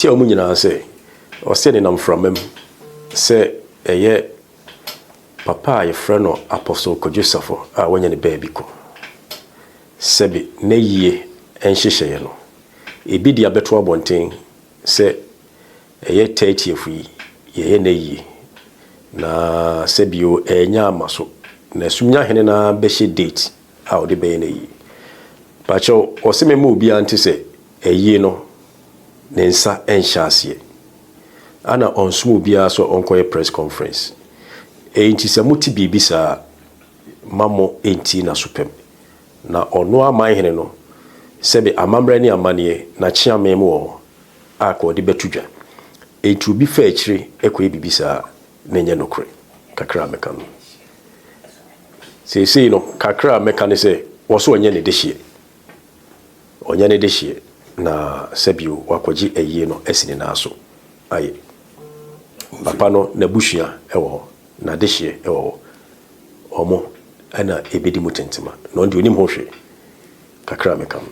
Tia wɔn nyinaa sɛ, ɔsɛ nenam mframa mu sɛ ɛyɛ papa a yɛfrɛ no Apostle Kwadwo Safo a wanya ne baabi kɔ. Sɛbe n'ayie nhyehyɛeɛ no, ebi de abɛto abɔnten sɛ ɛyɛ 30th yi yɛyɛ n'ayie. Na sɛbio ɛnya ama so. Na Asumnya hene no ara bɛhyɛ date a ɔde bɛyɛ n'ayie. Pakyɛw, ɔse mɛma obiara nte sɛ ayie no ne nsa nhyɛ aseɛ. Ana ɔnsoma obiara sɛ ɔnkɔyɛ press conference. Enti sɛ mote biribi saa a, ma mo nti n'aso pɛm. Na ɔno aman hene no, sɛbe amammerɛ ne amanneɛ n'akyeame mu wɔ hɔ a ka ɔde bɛto dwa. Enti obi fa akyire kɔyɛ biribi saa a, na ɛnyɛ nokorɛ. Kakra a mɛka no. Seesei no, kakra a mɛka ne sɛ, wɔ so ɔnyɛ ne dehyeɛ. Ɔnyɛ ne dehyeɛ na sɛbio wakɔgye ayie no asi ne nan so ayɛ. Papa no n'abusua wɔ hɔ, n'adehyeɛ wɔ hɔ. Wɔn na ɛbɛdi mu tentema. Na ɔno deɛ ɔnim ho hwee. Kakra a mɛka no.